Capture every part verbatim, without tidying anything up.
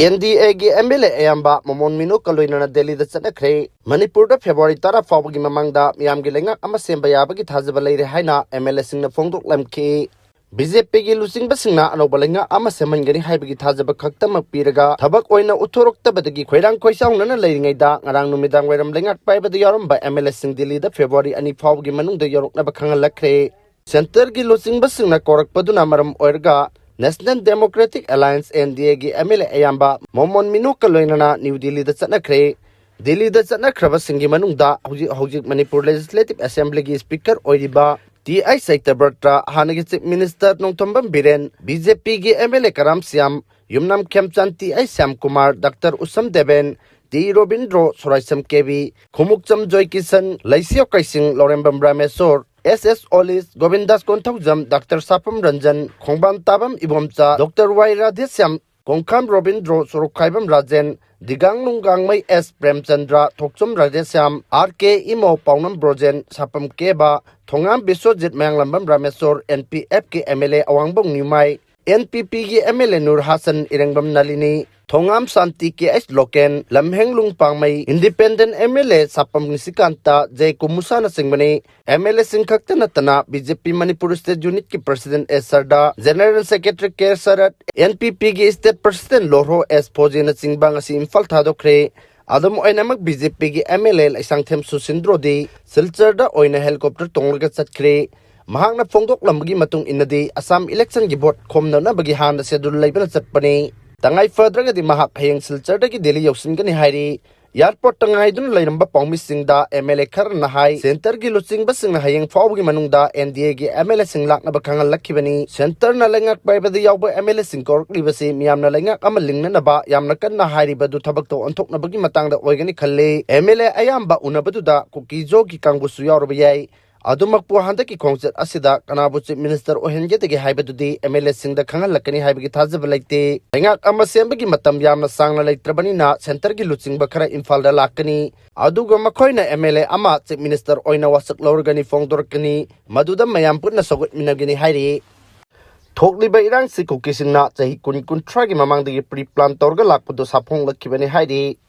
N D ꯑꯦꯒꯤ M L ꯑꯦ ꯑꯌꯥꯝꯕ ꯃꯣꯃꯣꯟ ꯃꯤꯅꯣꯀ ꯂꯣꯏꯅꯅ ꯗꯦꯜꯂꯤꯗ ꯆꯠꯅꯈ꯭ꯔꯦ꯫ ꯃꯅꯤꯄꯨꯔꯗ ꯐꯦꯕ꯭ꯔꯨꯋꯥꯔꯤ ꯇꯔꯥ ꯐꯥꯎꯕꯒꯤ ꯃꯃꯥꯡꯗ ꯃꯤꯌꯥꯝꯒꯤ ꯂꯩꯉꯥꯛ ꯑꯃ ꯁꯦꯝꯕ ꯌꯥꯕꯒꯤ ꯊꯥꯖꯕ ꯂꯩꯔꯦ ꯍꯥꯏꯅ ꯑꯦꯝ ꯑꯦꯜ ꯑꯦꯁꯤꯡꯅ ꯐꯣꯡꯗꯣꯛꯂꯝꯈꯤ꯫ ꯕꯤ ꯖꯦ ꯄꯤꯒꯤ ꯂꯨꯆꯤꯡꯕꯁꯤꯡꯅ ꯑꯅꯧꯕ ꯂꯩꯉꯥꯛ ꯑꯃ ꯁꯦꯝꯍꯟꯒꯅꯤ ꯍꯥꯏꯕꯒꯤ ꯊꯥꯖꯕ ꯈꯛꯇꯃꯛ ꯄꯤꯔꯒ ꯊꯕꯛ ꯑꯣꯏꯅ ꯎꯠꯊꯣꯔꯛꯇꯕꯗꯒꯤ ꯈꯣꯏꯔꯥꯡ ꯈꯣꯏꯁꯥꯎꯅꯅ ꯂꯩꯔꯤꯉꯩꯗ ꯉꯔꯥꯡ ꯅꯨꯃꯤꯗꯥꯡ ꯋꯥꯏꯔꯝ ꯂꯩꯉꯥꯛ ꯄꯥꯏꯕꯗ ꯌꯥꯎꯔꯝꯕ ꯑꯦꯝ ꯑꯦꯜ ꯑꯦꯁꯤꯡ ꯗꯦꯜꯂꯤꯗ ꯐꯦꯕ꯭ꯔꯨꯋꯥꯔꯤ ꯑꯅꯤ ꯐꯥꯎꯕꯒꯤ ꯃꯅꯨꯡꯗ ꯌꯧꯔꯛꯅꯕ ꯈꯪꯍꯜꯂꯛꯈ꯭ꯔꯦ꯫ ꯁꯦꯟꯇꯔꯒꯤ ꯂꯨꯆꯤꯡꯕꯁꯤꯡꯅ ꯀꯧꯔꯛꯄꯗꯨꯅ ꯃꯔꯝ ꯑꯣꯏꯔꯒ National Democratic Alliance, N D ꯑꯦꯒꯤ ꯑꯦꯝ ꯑꯦꯜ ꯑꯦ ꯑꯌꯥꯝꯕ ꯃꯣꯃꯣꯟ ꯃꯤꯅꯣꯛꯀ ꯂꯣꯏꯅꯅ ꯅ꯭ꯌꯨ ꯗꯤꯜꯂꯤꯗ ꯆꯠꯅꯈ꯭ꯔꯦ꯫ ꯗꯤꯜꯂꯤꯗ ꯆꯠꯅꯈ꯭ꯔꯕꯁꯤꯡꯒꯤ ꯃꯅꯨꯡꯗ ꯍꯧꯖꯤꯛ ꯍꯧꯖꯤꯛ ꯃꯅꯤꯄꯨꯔ ꯂꯦꯖꯤꯁꯂꯦꯇꯤꯚ ꯑꯦꯁꯦꯝꯕ꯭ꯂꯤꯒꯤ ꯁ꯭ꯄꯤꯀꯔ ꯑꯣꯏꯔꯤꯕ ꯇꯤ ꯑꯥꯏ ꯁꯇ꯭ꯌꯕ꯭ꯔꯇ, ꯍꯥꯟꯅꯒꯤ chief minister Nongthombam Biren, B J ꯄꯤꯒꯤ M L A Karam Shyam, Yumnam Khemchand, T I Shyamkumar, doctor Usham Deben, T Robindro, Soraisam Kebi, Khumukcham Joykisan, Leishiyo Keishing, Laurembam Rameshor, S S Olish, Gobindas Konthoujam, doctor Sapam Ranjan, Khongbantabam Ibomcha, doctor Y Radheshyam, Kongkham Robindro, Sorokhaibam Rajen, Digang Nunggangmei S Premchandra, Thokchom Radheshyam, R K Imo, ꯄꯥꯎꯅꯝ Brojen, Sapam Keba, Thongam Biswajit, Mayanglambam Rameshor, N P ꯑꯦꯐꯀꯤ M L A Awangbam Newmai, N P ꯄꯤꯒꯤ M L A Nur Hasan, Irengbam Nalini, Thongam Shanti, K H Loken, Lamhenglung Pangmei, independent M L A Sapam Nishikanta, ꯖꯦ ꯀꯨꯃꯨꯁꯥꯅꯆꯤꯡꯕꯅꯤ꯫ M L ꯑꯦꯁꯤꯡ ꯈꯛꯇ ꯅꯠꯇꯅ B J P Manipur state ꯌꯨꯅꯤꯠꯀꯤ president S Sarda, general secretary K Sarat, N P ꯄꯤꯒꯤ state president ꯂꯣꯔꯍꯣ ꯑꯦꯁ ꯐꯣꯖꯦꯅꯆꯤꯡꯕ ꯉꯁꯤ ꯏꯝꯐꯥꯜ ꯊꯥꯗꯣꯛꯈ꯭ꯔꯦ꯫ ꯑꯗꯨꯝ ꯑꯣꯏꯅꯃꯛ, ꯕꯤ ꯖꯦ ꯄꯤꯒꯤ ꯑꯦꯝ ꯑꯦꯜ ꯑꯦ ꯂꯩꯁꯥꯡꯊꯦꯝ ꯁꯨꯁꯤꯟꯗ꯭ꯔꯣꯗꯤ ꯁꯤꯜꯆꯔꯗ ꯑꯣꯏꯅ ꯍꯦꯂꯤꯀꯣꯞꯇꯔ ꯇꯣꯡꯂꯒ ꯆꯠꯈ꯭ꯔꯦ꯫ ꯃꯍꯥꯛꯅ ꯐꯣꯡꯗꯣꯛꯂꯝꯕꯒꯤ ꯃꯇꯨꯡ ꯏꯟꯅꯗꯤ, ꯑꯁꯥꯝ ꯏꯂꯦꯛꯁꯟꯒꯤ ꯚꯣꯠ ꯈꯣꯝꯅꯅꯕꯒꯤ ꯍꯥꯟꯅ ꯁꯦꯗꯨꯜ ꯂꯩꯕꯅ ꯆꯠꯄꯅꯤ꯫ ꯇꯉꯥꯏ ꯐꯗ꯭ꯔꯒꯗꯤ ꯃꯍꯥꯛ ꯍꯌꯦꯡ ꯁꯤꯜꯆꯔꯗꯒꯤ ꯗꯦꯜꯂꯤ ꯌꯧꯁꯤꯟꯒꯅꯤ ꯍꯥꯏꯔꯤ꯫ ꯑꯦꯌꯔꯄꯣꯔꯠꯇ ꯉꯥꯏꯗꯨꯅ ꯂꯩꯔꯝꯕ ꯄꯥꯎꯃꯤꯁꯤꯡꯗ ꯑꯦꯝ ꯑꯦꯜ ꯑꯦ ꯈꯔꯅ ꯍꯥꯏ, ꯁꯦꯟꯇꯔꯒꯤ ꯂꯨꯆꯤꯡꯕꯁꯤꯡꯅ ꯍꯌꯦꯡ ꯐꯥꯎꯕꯒꯤ ꯃꯅꯨꯡꯗ ꯑꯦꯟ ꯗꯤ ꯑꯦꯒꯤ ꯑꯦꯝ ꯑꯦꯜ ꯑꯦꯁꯤꯡ ꯂꯥꯛꯅꯕ ꯈꯪꯍꯜꯂꯛꯈꯤꯕꯅꯤ꯫ ꯁꯦꯟꯇꯔꯅ ꯂꯩꯉꯥꯛ ꯄꯥꯏꯕꯗ ꯌꯥꯎꯕ ꯑꯦꯝ ꯑꯦꯜ ꯑꯦꯁꯤꯡ ꯀꯧꯔꯛꯂꯤꯕꯁꯤ ꯃꯤꯌꯥꯝꯅ ꯂꯩꯉꯥꯛ ꯑꯃ ꯂꯤꯡꯅꯅꯕ ꯌꯥꯝꯅ ꯀꯟꯅ ꯍꯥꯏꯔꯤꯕ ꯑꯗꯨ ꯊꯕꯛꯇ ꯑꯣꯟꯊꯣꯛꯅꯕꯒꯤ ꯃꯇꯥꯡꯗ ꯑꯣꯏꯒꯅꯤ ꯈꯜꯂꯤ꯫ ꯑꯦꯝ ꯑꯦꯜ ꯑꯦ ꯑꯌꯥꯝꯕ ꯎꯅꯕꯗꯨꯗ ꯀꯨꯀꯤꯖꯣꯒꯤ ꯀꯥꯡꯕꯨꯁꯨ ꯌꯥꯎꯔꯕ ꯌꯥꯏ꯫ ꯑꯗꯨꯃꯛꯄꯨ, ꯍꯟꯗꯛꯀꯤ ꯈꯣꯡꯆꯠ ꯑꯁꯤꯗ ꯀꯅꯥꯕꯨ ꯆꯤꯐ ꯃꯤꯅꯤꯁꯇꯔ ꯑꯣꯏꯍꯟꯒꯗꯒꯦ ꯍꯥꯏꯕꯗꯨꯗꯤ ꯑꯦꯝ ꯑꯦꯜ ꯑꯦꯁꯤꯡꯗ ꯈꯪꯍꯜꯂꯛꯀꯅꯤ ꯍꯥꯏꯕꯒꯤ ꯊꯥꯖꯕ ꯂꯩꯇꯦ꯫ ꯂꯩꯉꯥꯛ ꯑꯃ ꯁꯦꯝꯕꯒꯤ ꯃꯇꯝ ꯌꯥꯝꯅ ꯁꯥꯡꯅ ꯂꯩꯇ꯭ꯔꯕꯅꯤꯅ, ꯁꯦꯟꯇꯔꯒꯤ ꯂꯨꯆꯤꯡꯕ ꯈꯔ ꯏꯝꯐꯥꯜꯗ ꯂꯥꯛꯀꯅꯤ, ꯑꯗꯨꯒ ꯃꯈꯣꯏꯅ ꯑꯦꯝ ꯑꯦꯜ ꯑꯦ ꯑꯃ ꯆꯤꯐ ꯃꯤꯅꯤꯁꯇꯔ ꯑꯣꯏꯅ ꯋꯥꯁꯛ ꯂꯧꯔꯒꯅꯤ ꯐꯣꯡꯗꯣꯔꯛꯀꯅꯤ, ꯃꯗꯨꯗ ꯃꯌꯥꯝ ꯄꯨꯟꯅ ꯁꯧꯒꯠꯃꯤꯟꯅꯒꯅꯤ ꯍꯥꯏꯔꯤ꯫ ꯊꯣꯛꯂꯤꯕ ꯏꯔꯥꯡꯁꯤ ꯀꯨꯀꯤꯁꯤꯡꯅ ꯆꯍꯤ ꯀꯨꯟ ꯀꯨꯟꯊ꯭ꯔꯥꯒꯤ ꯃꯃꯥꯡꯗꯒꯤ ꯄ꯭ꯔꯤ ꯄ꯭ꯂꯥꯟ ꯇꯧꯔꯒ ꯂꯥꯛꯄꯗꯨ ꯁꯥꯐꯣꯡꯂꯛꯈꯤꯕꯅꯤ ꯍꯥꯏꯔꯤ꯫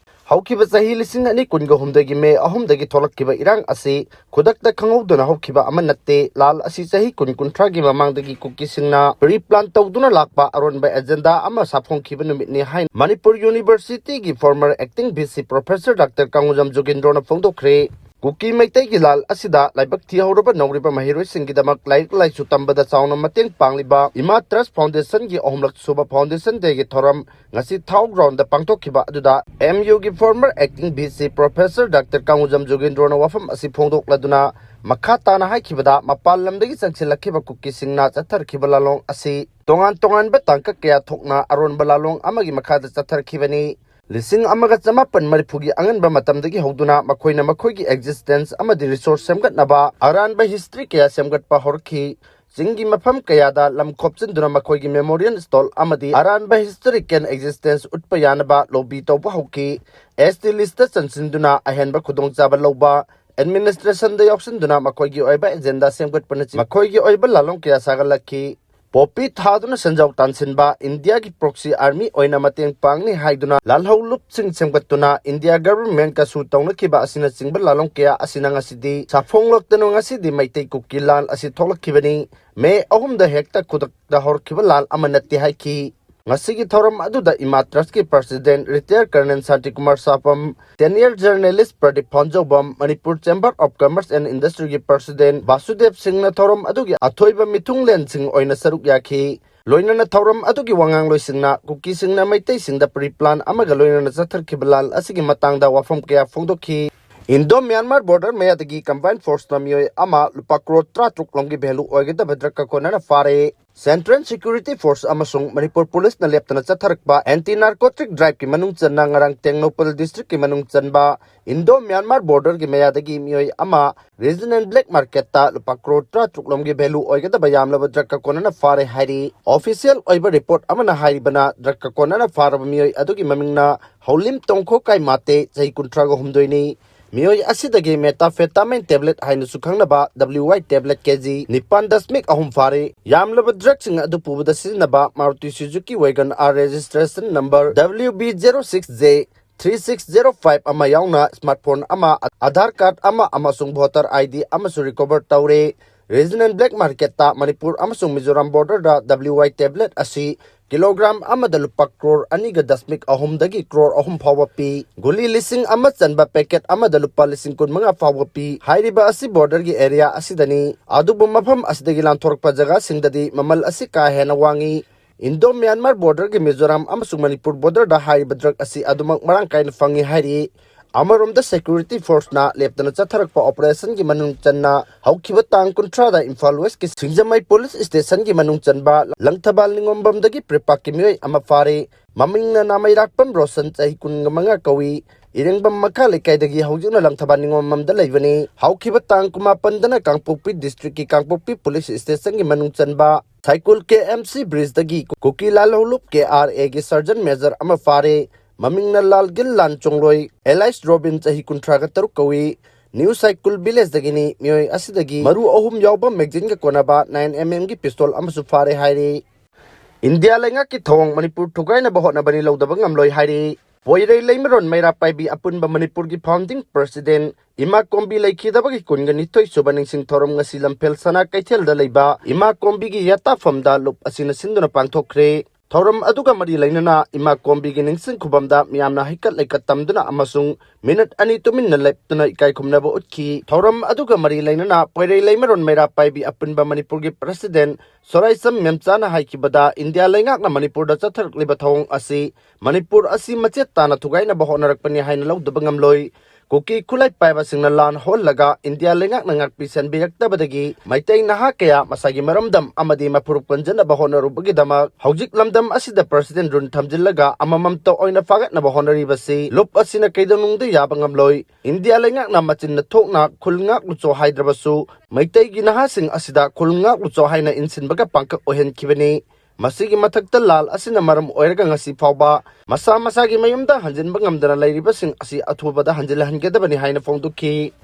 ꯍꯧꯈꯤꯕ ꯆꯍꯤ ꯂꯤꯁꯤꯡ ꯑꯅꯤ ꯀꯨꯟꯒ ꯍꯨꯝꯗꯣꯏꯒꯤ ꯃꯦ ꯑꯍꯨꯝꯗꯒꯤ ꯊꯣꯛꯂꯛꯈꯤꯕ ꯏꯔꯥꯡ ꯑꯁꯤ ꯈꯨꯗꯛꯇ ꯈꯪꯍꯧꯗꯅ ꯍꯧꯈꯤꯕ ꯑꯃ ꯅꯠꯇꯦ꯫ ꯂꯥꯜ ꯑꯁꯤ ꯆꯍꯤ ꯀꯨꯟ ꯀꯨꯟꯊ꯭ꯔꯥꯒꯤ ꯃꯃꯥꯡꯗꯒꯤ ꯀꯨꯀꯤꯁꯤꯡꯅ ꯄ꯭ꯔꯤ ꯄ꯭ꯂꯥꯟ ꯇꯧꯗꯨꯅ ꯂꯥꯛꯄ ꯑꯔꯣꯟꯕ ꯑꯦꯖꯦꯟꯗꯥ ꯑꯃ ꯁꯥꯐꯣꯡꯈꯤꯕ ꯅꯨꯃꯤꯠꯅꯤ ꯍꯥꯏꯅ ꯃꯅꯤꯄꯨꯔ ꯌꯨꯅꯤꯚꯔꯁꯤꯇꯤꯒꯤ former acting V C professor Doctor ꯀꯥꯡꯉꯨꯖꯝ ꯖꯣꯒꯤꯟꯗ꯭ꯔꯣꯅ ꯐꯣꯡꯗꯣꯛꯈ꯭ꯔꯦ꯫ ꯀꯨꯀꯤ ꯃꯩꯇꯩꯒꯤ ꯂꯥꯜ ꯑꯁꯤꯗ ꯂꯥꯏꯕꯛ ꯊꯤꯍꯧꯔꯕ ꯅꯧꯔꯤꯕ ꯃꯍꯩꯔꯣꯏꯁꯤꯡꯒꯤꯗꯃꯛ ꯂꯥꯏꯔꯤꯛ ꯂꯥꯏꯁꯨ ꯇꯝꯕꯗ ꯆꯥꯎꯅ ꯃꯇꯦꯡ ꯄꯥꯡꯂꯤꯕ ꯏꯃꯥ ꯇ꯭ꯔꯁ ꯐꯥꯎꯟꯗꯦꯁꯟꯒꯤ ꯑꯍꯨꯝꯂꯛ ꯁꯨꯕ ꯐꯥꯎꯟꯗꯦꯁꯟ ꯗꯦꯒꯤ ꯊꯧꯔꯝ ꯉꯁꯤ ꯊꯥꯎ ꯒ꯭ꯔꯥꯎꯟꯗ ꯄꯥꯡꯊꯣꯛꯈꯤꯕ ꯑꯗꯨꯗ M U ꯒꯤ former acting V C professor Doctor ꯀꯥꯡꯉꯨꯖꯝ ꯖꯣꯒꯤꯟꯗ꯭ꯔꯣꯅ ꯋꯥꯐꯝ ꯑꯁꯤ ꯐꯣꯡꯗꯣꯛꯂꯗꯨꯅ ꯃꯈꯥ ꯇꯥꯅ ꯍꯥꯏꯈꯤꯕꯗ, ꯃꯄꯥꯟ ꯂꯝꯗꯒꯤ ꯆꯪꯁꯤꯜꯂꯛꯈꯤꯕ ꯀꯨꯀꯤꯁꯤꯡꯅ ꯆꯠꯊꯔꯛꯈꯤꯕ ꯂꯥꯂꯣꯡ ꯑꯁꯤ ꯇꯣꯉꯥꯟ ꯇꯣꯉꯥꯟꯕ ꯇꯥꯡꯀꯛ ꯀꯌꯥ ꯊꯣꯛꯅ ꯑꯔꯣꯟꯕ ꯂꯥꯂꯣꯡ ꯑꯃꯒꯤ ꯃꯈꯥꯗ ꯆꯠꯊꯔꯛꯈꯤꯕꯅꯤ꯫ ꯂꯤꯁꯤꯡ ꯑꯃꯒ ꯆꯃꯥꯄꯟ ꯃꯔꯤꯐꯨꯒꯤ ꯑꯉꯟꯕ ꯃꯇꯝꯗꯒꯤ ꯍꯧꯗꯨꯅ ꯃꯈꯣꯏꯅ ꯃꯈꯣꯏꯒꯤ existence ꯑꯃꯗꯤ resource ꯁꯦꯝꯒꯠꯅꯕ ꯑꯔꯥꯟꯕ history ꯀꯌꯥ ꯁꯦꯝꯒꯠꯄ ꯍꯧꯔꯛꯈꯤ꯫ ꯆꯤꯡꯒꯤ ꯃꯐꯝ ꯀꯌꯥꯗ ꯂꯝ ꯈꯣꯞꯆꯤꯟꯗꯨꯅ ꯃꯈꯣꯏꯒꯤ memorial stone ꯑꯃꯗꯤ ꯑꯔꯥꯟꯕ historical existence ꯎꯠꯄ ꯌꯥꯅꯕ lobby ꯇꯧꯕ ꯍꯧꯈꯤ꯫ S T list ꯆꯟꯁꯤꯟꯗꯨꯅ ꯑꯍꯦꯟꯕ ꯈꯨꯗꯣꯡꯆꯥꯕ ꯂꯧꯕ, administration ꯗ ꯌꯥꯎꯁꯤꯟꯗꯨꯅ ꯃꯈꯣꯏꯒꯤ ꯑꯣꯏꯕ agenda ꯁꯦꯝꯒꯠꯄꯅꯆꯤꯡꯕ ꯃꯈꯣꯏꯒꯤ ꯑꯣꯏꯕ ꯂꯥꯂꯣꯡ ꯀꯌꯥ ꯁꯥꯒꯠꯂꯛꯈꯤ꯫ ꯄꯣꯄꯤ ꯊꯥꯗꯨꯅ ꯁꯦꯟꯖꯥꯎ ꯇꯥꯟꯁꯤꯟꯕ, ꯏꯟꯗꯤꯌꯥꯒꯤ proxy army ꯑꯣꯏꯅ ꯃꯇꯦꯡ ꯄꯥꯡꯅꯤ ꯍꯥꯏꯗꯨꯅ ꯂꯥꯜꯍꯧꯂꯨꯞꯁꯤꯡ ꯁꯦꯝꯒꯠꯇꯨꯅ ꯏꯟꯗꯤꯌꯥ government ꯀꯁꯨ ꯇꯧꯅꯈꯤꯕ ꯑꯁꯤꯅꯆꯤꯡꯕ ꯂꯥꯂꯣꯡ ꯀꯌꯥ ꯑꯁꯤꯅ ꯉꯁꯤꯗꯤ ꯁꯥꯐꯣꯡꯂꯛꯇꯅ ꯉꯁꯤꯗꯤ ꯃꯩꯇꯩ ꯀꯨꯀꯤ ꯂꯥꯜ ꯑꯁꯤ ꯊꯣꯛꯂꯛꯈꯤꯕꯅꯤ꯫ ꯃꯦ ꯑꯍꯨꯝꯗ ꯍꯦꯛꯇ ꯈꯨꯗꯛꯇ ꯍꯧꯔꯛꯈꯤꯕ ꯂꯥꯜ ꯑꯃ ꯅꯠꯇꯦ ꯍꯥꯏꯈꯤ꯫ ꯉꯁꯤꯒꯤ ꯊꯧꯔꯝ ꯑꯗꯨꯗ ꯏꯃꯥ ꯇ꯭ꯔꯁꯀꯤ president retired colonel Shantikumar ꯁꯥꯄꯝ, senior journalist Pradeep ꯐꯣꯟꯖꯧꯕꯝ, Manipur Chamber of Commerce and Industry ꯒꯤ president ꯕꯥꯁꯨꯗꯦꯕ ꯁꯤꯡꯅ ꯊꯧꯔꯝ ꯑꯗꯨꯒꯤ ꯑꯊꯣꯏꯕ ꯃꯤꯊꯨꯡꯂꯦꯟꯁꯤꯡ ꯑꯣꯏꯅ ꯁꯔꯨꯛ ꯌꯥꯈꯤ꯫ ꯂꯣꯏꯅꯅ ꯊꯧꯔꯝ ꯑꯗꯨꯒꯤ ꯋꯥꯉꯥꯡꯂꯣꯏꯁꯤꯡꯅ ꯀꯨꯀꯤꯁꯤꯡꯅ ꯃꯩꯇꯩꯁꯤꯡꯗ pre plan ꯑꯃꯒ ꯂꯣꯏꯅꯅ ꯆꯠꯊꯔꯛꯈꯤꯕ ꯂꯥꯜ ꯑꯁꯤꯒꯤ ꯃꯇꯥꯡꯗ ꯋꯥꯐꯝ ꯀꯌꯥ ꯐꯣꯡꯗꯣꯛꯈꯤ꯫ Indo Myanmar border ꯃꯌꯥꯗꯒꯤ combined force ꯅ ꯃꯤꯑꯣꯏ ꯑꯃ ꯂꯨꯄꯥ ꯀ꯭ꯔꯣꯔ ꯇꯔꯥꯇꯔꯨꯛ ꯂꯣꯝꯒꯤ value ꯑꯣꯏꯒꯗꯕ drug ꯀꯣꯟꯅꯅ ꯐꯥꯔꯦ꯫ Central Security Force ꯑꯃꯁꯨꯡ ꯃꯅꯤꯄꯨꯔ ꯄꯨꯂꯤꯁꯅ ꯂꯦꯞꯇꯅ ꯆꯠꯊꯔꯛꯄ anti narcotic drive ꯀꯤ ꯃꯅꯨꯡ ꯆꯟꯅ ꯉꯔꯥꯡ ꯇꯦꯡꯅꯧꯄꯜ district ꯀꯤ ꯃꯅꯨꯡ ꯆꯟꯕ Indo Myanmar border ꯒꯤ ꯃꯌꯥꯗꯒꯤ ꯃꯤꯑꯣꯏ ꯑꯃ regional black market ꯇ ꯂꯨꯄꯥ ꯀ꯭ꯔꯣꯔ ꯇꯔꯥꯇꯔꯨꯛ ꯂꯣꯝꯒꯤ value ꯑꯣꯏꯒꯗꯕ ꯌꯥꯝꯂꯕ drug ꯀꯣꯟꯅꯅ ꯐꯥꯔꯦ ꯍꯥꯏꯔꯤ꯫ Official ꯑꯣꯏꯕ report ꯑꯃꯅ ꯍꯥꯏꯔꯤꯕꯅ drug ꯀꯣꯟꯅꯅ ꯐꯥꯔꯕ ꯃꯤꯑꯣꯏ ꯑꯗꯨꯒꯤ ꯃꯃꯤꯡꯅ ꯍꯧꯂꯤꯝ ꯇꯣꯡꯈꯣ ꯀꯥꯏꯃꯥꯇꯦ, ꯆꯍꯤ ꯀꯨꯟꯊ꯭ꯔꯥꯒ ꯍꯨꯝꯗꯣꯏꯅꯤ꯫ ꯃꯤꯑꯣꯏ ꯑꯁꯤꯗꯒꯤ methamphetamine tablet ꯍꯥꯏꯅꯁꯨ ꯈꯪꯅꯕ W Y tablet K G ꯅꯤꯄꯥꯟ ꯗꯁꯃꯤꯛ ꯑꯍꯨꯝ ꯐꯥꯔꯦ꯫ ꯌꯥꯝꯂꯕ drugꯁꯤꯡ ꯑꯗꯨ ꯄꯨꯕꯗ ꯁꯤꯖꯤꯟꯅꯕ Maruti Suzuki Wagon R registration number W B zero six J three six zero five ꯑꯃ ꯌꯥꯎꯅ smartphone ꯑꯃ, Aadhaar card ꯑꯃ ꯑꯃꯁꯨꯡ voter I D ꯑꯃꯁꯨ recover ꯇꯧꯔꯦ꯫ Regional black marketꯇ ꯃꯅꯤꯄꯨꯔ ꯑꯃꯁꯨꯡ ꯃꯤꯖꯣꯔꯥꯝ borderꯗ W Y tablet ꯑꯁꯤ ꯀꯤꯂꯣꯒ꯭ꯔꯥꯝ ꯑꯃꯗ ꯂꯨꯄꯥ ꯀ꯭ꯔꯣꯔ ꯑꯅꯤꯒ ꯗꯁꯃꯤꯛ ꯑꯍꯨꯝꯗꯒꯤ ꯀ꯭ꯔꯣꯔ ꯑꯍꯨꯝ ꯐꯥꯎꯕ ꯄꯤ꯫ ꯒꯨꯂꯤ ꯂꯤꯁꯤꯡ ꯑꯃ ꯆꯟꯕ packet ꯑꯃꯗ ꯂꯨꯄꯥ ꯂꯤꯁꯤꯡ ꯀꯨꯟꯃꯉꯥ ꯐꯥꯎꯕ ꯄꯤ꯫ ꯍꯥꯏꯔꯤꯕ ꯑꯁꯤ borderꯒꯤ area ꯑꯁꯤꯗꯅꯤ, ꯑꯗꯨꯕꯨ ꯃꯐꯝ ꯑꯁꯤꯗꯒꯤ ꯂꯥꯟꯊꯣꯔꯛꯄ ꯖꯒꯥꯁꯤꯡꯗꯗꯤ ꯃꯃꯜ ꯑꯁꯤ ꯀꯥ ꯍꯦꯟꯅ ꯋꯥꯡꯏ꯫ Indo Myanmar borderꯒꯤ ꯃꯤꯖꯣꯔꯥꯝ ꯑꯃꯁꯨꯡ ꯃꯅꯤꯄꯨꯔ borderꯗ ꯍꯥꯏꯔꯤꯕ drug ꯑꯁꯤ ꯑꯗꯨꯃꯛ ꯃꯔꯥꯡ ꯀꯥꯏꯅ ꯐꯪꯏ ꯍꯥꯏꯔꯤ꯫ ꯑꯃꯔꯣꯝꯗ security forceꯅ ꯂꯦꯞꯇꯅ ꯆꯠꯊꯔꯛꯄ operationꯒꯤ ꯃꯅꯨꯡ ꯆꯟꯅ ꯍꯧꯈꯤꯕ ꯇꯥꯡ ꯀꯨꯟꯊ꯭ꯔꯥꯗ ꯏꯝꯐꯥꯜ Westꯀꯤ ꯁꯤꯡꯖꯃꯩ police stationꯒꯤ ꯃꯅꯨꯡ ꯆꯟꯕ ꯂꯪꯊꯕꯥꯜ ꯅꯤꯉꯣꯝꯕꯝꯗꯒꯤ ꯄ꯭ꯔꯤꯄꯥꯛꯀꯤ ꯃꯤꯑꯣꯏ ꯑꯃ ꯐꯥꯔꯦ꯫ ꯃꯃꯤꯡꯅ ꯅꯥꯃꯩꯔꯥꯛꯄꯝ ꯔꯣꯁꯟ, ꯆꯍꯤ ꯀꯨꯟꯃꯉꯥ ꯀꯧꯏ꯫ ꯏꯔꯦꯡꯕꯝ ꯃꯈꯥ ꯂꯩꯀꯥꯏꯗꯒꯤ ꯍꯧꯖꯤꯛꯅ ꯂꯪꯊꯕꯥꯜ ꯅꯤꯉꯣꯝꯕꯝꯗ ꯂꯩꯕꯅꯤ꯫ ꯍꯧꯈꯤꯕ ꯇꯥꯡ ꯀꯨꯟꯃꯥꯄꯟꯗꯅ ꯀꯥꯡꯄꯣꯛꯄꯤ districtꯀꯤ ꯀꯥꯡꯄꯣꯛꯄꯤ police stationꯒꯤ ꯃꯅꯨꯡ ꯆꯟꯕ ꯁꯥꯏꯀꯨꯜ K M C bridgeꯗꯒꯤ ꯀꯨꯀꯤ ꯂꯥꯜꯍꯧꯂꯨꯞ K R Aꯒꯤ sergeant major ꯑꯃ ꯐꯥꯔꯦ꯫ ꯃꯃꯤꯡꯅ ꯂꯥꯜꯒꯤꯜ ꯂꯥꯟ ꯆꯣꯡꯂꯣꯏ, alias ꯔꯣꯕꯤꯟ, ꯆꯍꯤ ꯀꯨꯟꯊ꯭ꯔꯥꯒ ꯇꯔꯨꯛ ꯀꯧꯏ꯫ New ꯁꯥꯏꯀꯨꯜ villageꯗꯒꯤꯅꯤ꯫ ꯃꯤꯑꯣꯏ ꯑꯁꯤꯗꯒꯤ ꯃꯔꯨ ꯑꯍꯨꯝ ꯌꯥꯎꯕ magazineꯒ ꯀꯣꯟꯅꯕ nine M Mꯒꯤ pistol ꯑꯃꯁꯨ ꯐꯥꯔꯦ ꯍꯥꯏꯔꯤ꯫ ꯏꯟꯗꯤꯌꯥ ꯂꯩꯉꯥꯛꯀꯤ ꯊꯧꯑꯣꯡ ꯃꯅꯤꯄꯨꯔ ꯊꯨꯒꯥꯏꯅꯕ ꯍꯣꯠꯅꯕꯅꯤ ꯂꯧꯗꯕ ꯉꯝꯂꯣꯏ ꯍꯥꯏꯔꯤ꯫ ꯄꯣꯏꯔꯩ ꯂꯩꯃꯔꯣꯟ ꯃꯩꯔꯥ ꯄꯥꯏꯕꯤ ꯑꯄꯨꯟꯕ ꯃꯅꯤꯄꯨꯔꯒꯤ founding president ꯏꯃꯥ ꯀꯣꯝꯕꯤ ꯂꯩꯈꯤꯗꯕꯒꯤ ꯀꯨꯟꯒ ꯅꯤꯊꯣꯏ ꯁꯨꯕ ꯅꯤꯡꯁꯤꯡ ꯊꯧꯔꯝ ꯉꯁꯤ ꯂꯝꯐꯦꯜ ꯁꯅꯥ ꯀꯩꯊꯦꯜꯗ ꯂꯩꯕ ꯏꯃꯥ ꯀꯣꯝꯕꯤꯒꯤ ꯌꯥꯇꯥꯐꯝꯗ ꯂꯨꯞ ꯑꯁꯤꯅ ꯁꯤꯟꯗꯨꯅ ꯄꯥꯡꯊꯣꯛꯈ꯭ꯔꯦ꯫ ꯊꯧꯔꯝ ꯑꯗꯨꯒ ꯃꯔꯤ ꯂꯩꯅꯅ ꯏꯃꯥ ꯀꯣꯝꯕꯤꯒꯤ ꯅꯤꯡꯁꯤꯡ ꯈꯨꯕꯝꯗ ꯃꯤꯌꯥꯝꯅ ꯍꯩꯀꯠ ꯂꯩꯀꯠ ꯇꯝꯗꯨꯅ ꯑꯃꯁꯨꯡ minute ꯑꯅꯤ ꯇꯨꯃꯤꯟꯅ ꯂꯦꯞꯇꯨꯅ ꯏꯀꯥꯏ ꯈꯨꯝꯅꯕ ꯎꯠꯈꯤ꯫ ꯊꯧꯔꯝ ꯑꯗꯨꯒ ꯃꯔꯤ ꯂꯩꯅꯅ ꯄꯣꯏꯔꯩ ꯂꯩꯃꯔꯣꯟ ꯃꯩꯔꯥ ꯄꯥꯏꯕꯤ ꯑꯄꯨꯟꯕ ꯃꯅꯤꯄꯨꯔꯒꯤ president ꯁꯣꯔꯥꯏꯁꯝ ꯃꯦꯝꯆꯥꯅ ꯍꯥꯏꯈꯤꯕꯗ, ꯏꯟꯗꯤꯌꯥ ꯂꯩꯉꯥꯛꯅ ꯃꯅꯤꯄꯨꯔꯗ ꯆꯠꯊꯔꯛꯂꯤꯕ ꯊꯧꯑꯣꯡ ꯑꯁꯤ ꯃꯅꯤꯄꯨꯔ ꯑꯁꯤ ꯃꯆꯦꯠ ꯇꯥꯅ ꯊꯨꯒꯥꯏꯅꯕ ꯍꯣꯠꯅꯔꯛꯄꯅꯤ ꯍꯥꯏꯅ ꯂꯧꯗꯕ ꯉꯝꯂꯣꯏ꯫ ꯀꯨꯀꯤ ꯈꯨꯠꯂꯥꯏ ꯄꯥꯏꯕꯁꯤꯡꯅ ꯂꯥꯟ ꯍꯧꯍꯜꯂꯒ ꯏꯟꯗꯤꯌꯥ ꯂꯩꯉꯥꯛꯅ ꯉꯥꯛꯄꯤ ꯁꯦꯟꯕꯤꯔꯛꯇꯕꯗꯒꯤ ꯃꯩꯇꯩ ꯅꯍꯥ ꯀꯌꯥ ꯃꯁꯥꯒꯤ ꯃꯔꯝꯗꯝ ꯑꯃꯗꯤ ꯃꯐꯨꯔꯨꯞ ꯀꯟꯖꯅꯕ ꯍꯣꯠꯅꯔꯨꯕꯒꯤꯗꯃꯛ ꯍꯧꯖꯤꯛ ꯂꯝꯗꯝ ꯑꯁꯤꯗ president rule ꯊꯝꯖꯤꯜꯂꯒ ꯑꯃꯃꯝꯇ ꯑꯣꯏꯅ ꯐꯥꯒꯠꯅꯕ ꯍꯣꯠꯅꯔꯤꯕꯁꯤ ꯂꯨꯞ ꯑꯁꯤꯅ ꯀꯩꯗꯧꯅꯨꯡꯗ ꯌꯥꯕ ꯉꯝꯂꯣꯏ꯫ ꯏꯟꯗꯤꯌꯥ ꯂꯩꯉꯥꯛꯅ ꯃꯆꯤꯟꯅ ꯊꯣꯛꯅ ꯈꯨꯜ ꯉꯥꯛꯂꯨꯆꯣ ꯍꯥꯏꯗ꯭ꯔꯕꯁꯨ ꯃꯩꯇꯩꯒꯤ ꯅꯍꯥꯁꯤꯡ ꯑꯁꯤꯗ ꯈꯨꯜ ꯉꯥꯛꯂꯨꯆꯣ ꯍꯥꯏꯅ ꯏꯟꯁꯤꯟꯕꯒ ꯄꯥꯡꯈꯛ ꯑꯣꯏꯍꯟꯈꯤꯕꯅꯤ꯫ ꯃꯁꯤꯒꯤ ꯃꯊꯛꯇ ꯂꯥꯜ ꯑꯁꯤꯅ ꯃꯔꯝ ꯑꯣꯏꯔꯒ ꯉꯁꯤ ꯐꯥꯎꯕ ꯃꯁꯥ ꯃꯁꯥꯒꯤ ꯃꯌꯨꯝꯗ ꯍꯟꯖꯤꯟꯕ ꯉꯝꯗꯅ ꯂꯩꯔꯤꯕꯁꯤꯡ ꯑꯁꯤ ꯑꯊꯨꯕꯗ ꯍꯟꯖꯤꯜꯍꯟꯒꯗꯕꯅꯤ ꯍꯥꯏꯅ ꯐꯣꯡꯗꯣꯛꯈꯤ꯫